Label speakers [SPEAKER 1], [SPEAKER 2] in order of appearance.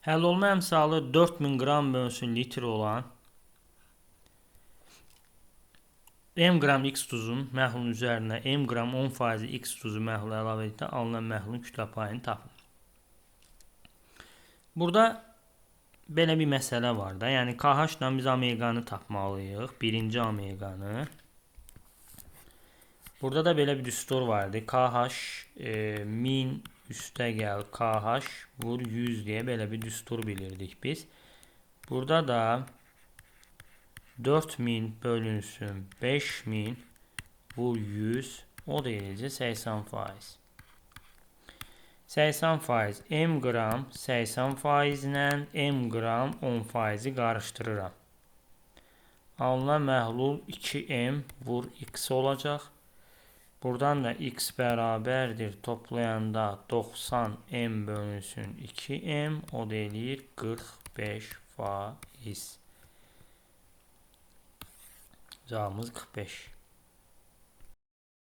[SPEAKER 1] Həll olma əmsalı 4000 qram bölünsün litr olan M qram X tuzun məhlulun üzərinə M qram 10% X tuzu məhlulu əlavə edildikdə alınan məhlulun kütlə payını tapın. Burada belə bir məsələ var da. Yəni KH-dan biz omeqanı tapmalıyıq. Birinci omeqanı. Burada da belə bir düstur vardı. KH 1000 üstə gəl KH vur 100 deyə belə bir düstur bilirdik biz. Burada da 4000 bölünsün 5000 vur 100, o da eləcə 80%. 80% M qram 80% ilə M qram 10%-i qarışdırıram. Alınan məhlul 2M vur X olacaq. Buradan da X bərabərdir toplayanda 90 M bölünsün 2M, o da eləyir 45%. Cavabımız 45.